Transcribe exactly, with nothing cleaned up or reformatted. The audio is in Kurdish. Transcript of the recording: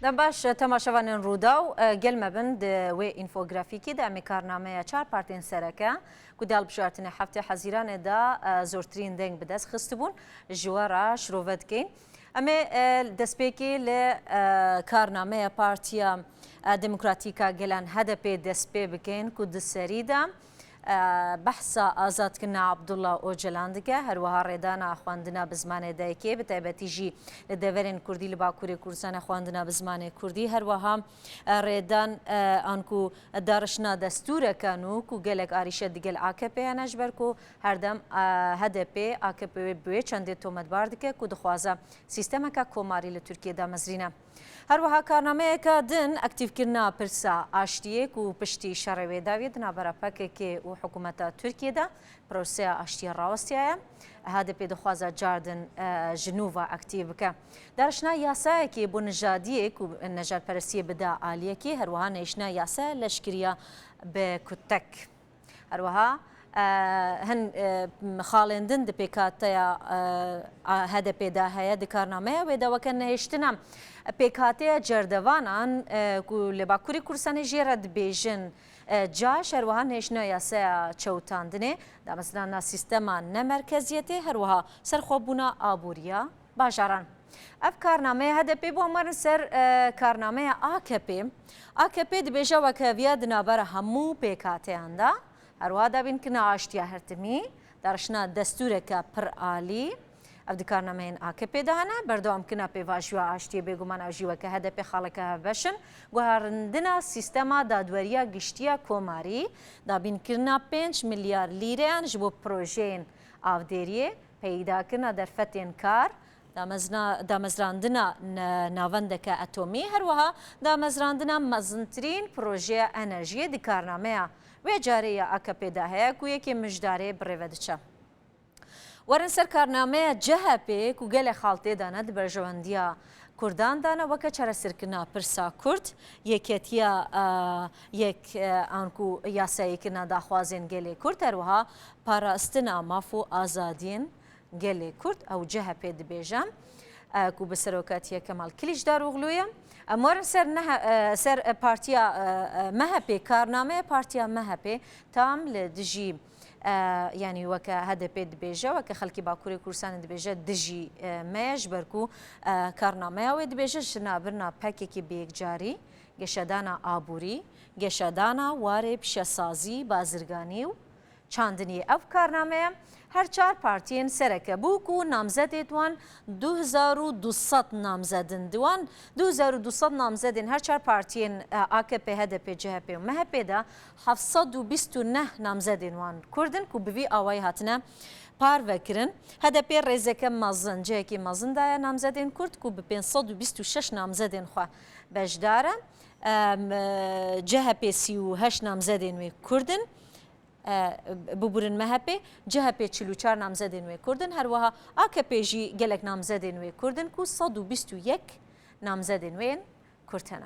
Dem baş, temaşevanên Rûdaw, e, gel me bin di wê înfografîkî de em ê karnameya çar partiyên sereke ku di hilbijartinê heftê Hezîranê de, e, zortirîn deng bi dest xistibûn, ji we re şirove dikeyin. Em ê, e, destpêkê li, e, karnameya Partiya, e, Demokratîk a Gelan H D P dest pê bikeyin ku di serî de, e, behsa azadkirina Abdullah Ocalan dike, her wiha rêdana xwendina bi zimanê dayikê, bi taybetî jî li deverên kurdî li Bakurê Kurdistanê xwendina bi zimanê kurdî, her wiha, e, rêdan, e, anku darişna destûreke nû ku gelek arîşe digel A K P hene, ji ber ku herdem, e, H D P, A K P wê bi wê çendê tometbar dike ku dixwaze sîstemeke komarî li Tirkiyê damezrîne. Her wiha karnameyeke din aktîfkirina pirsa aştiyê ku piştî şerê wê dawî di navbera P K K û hikûmeta Tirkiyê de proseya aştiyê rawestiyaye. H D P dixwaze cardin, e, ji nû ve aktîf bike. Darişna yasayekê bo nijadiyê ku nejadperestiyê bide aliyekê, her wiha nehiştina yasaya leşkiriya bi kutek. Her wiha, e, hin, e, xalên din di pêkhateya, e, a, H D P de heye, di karnameya wê de weke nehiştina pêkhateya cerdevanan, e, ku li Bakurê Kurdistanê jê re dibêjin, e, caş, her wiha nehiştina yasaya çewtandinê, damezrana sîstema nemerkeziyetê, her wiha serxwebûna aboriya bajaran. Ev karnameya H D P, bo em werin ser, e, karnameya A K P. A K P dibêje wekheviya di navbera hemû pêkhateyan de, her wiha dabînkirina aştiya hertimî, darişina destûreke pir alî. Ev di karnameyên A K P de hene, berdewamkirina pêvajoya aştiyê, bêguman ew jî weke H D P xaleke hevbeş in, guherandina sîstema dadweriya giştî ya komarî, dabînkirina pênc milyar lîreyan ji bo projeyên avdêriyê, peydakirina derfetên kar, damezna-, damezrandina ne-, navendeke atomî, her wiha damezrandina mezintirîn projeya enerjiyê di karnameya wê carê ya A K P de heye ku yekê mijdarê bi rê ve diçe. Werin ser karnameya C H P ku gelek xal tê de ne, di berjewendiya Kurdan de ne, weke çareserkirina pirsa Kurd, yeketiya, e, yek, e, anku yasayîkirina daxwazên gelê Kurd, her wiha parastina maf û azadiyên gelê Kurd, ew C H P dibêje, e, ku bi serokatiya Kemal Kiliçdaroglu ye. Em werin ser nehe-, e, ser, e, partiya, e, e, M H P, karnameya partiya M H P tam li dijî, e, yanî weke H D P dibêje, weke xelkê Bakurê Kurdistanê dibêje, dijî, e, me ye, ji ber ku, e, karnameya wê dibêje, ji navbirina P K K bi yekcarî, geşedana aborî, geşedana warê pîşesazî, bazirganî û çandiniyê. Ev karname ye. Her çar partiyên sereke bû ku namzedê di wan du hezar û du sed namzed in. Di wan du hezar û du sed namzedên her çar partiyên, e, A K P, H D P, C H P û M H P de heft sed û bîst û neh namzedên wan Kurd in ku bi vî awayî hatine parvekirin. H D P rêzeke mezin, cihekî mezin daye namzedên Kurd ku bi pênc sed û bîst û şeş namzedên xwe beşdar e. Em, e, C H P sî û heşt namzedên wê Kurd in. E, biburin M H P, C H P çil û çar namzedên wê Kurd in, her wiha A K P jî gelek namzedên wê Kurd in ku sed û bîst û yek namzedên wê yên Kurd hene.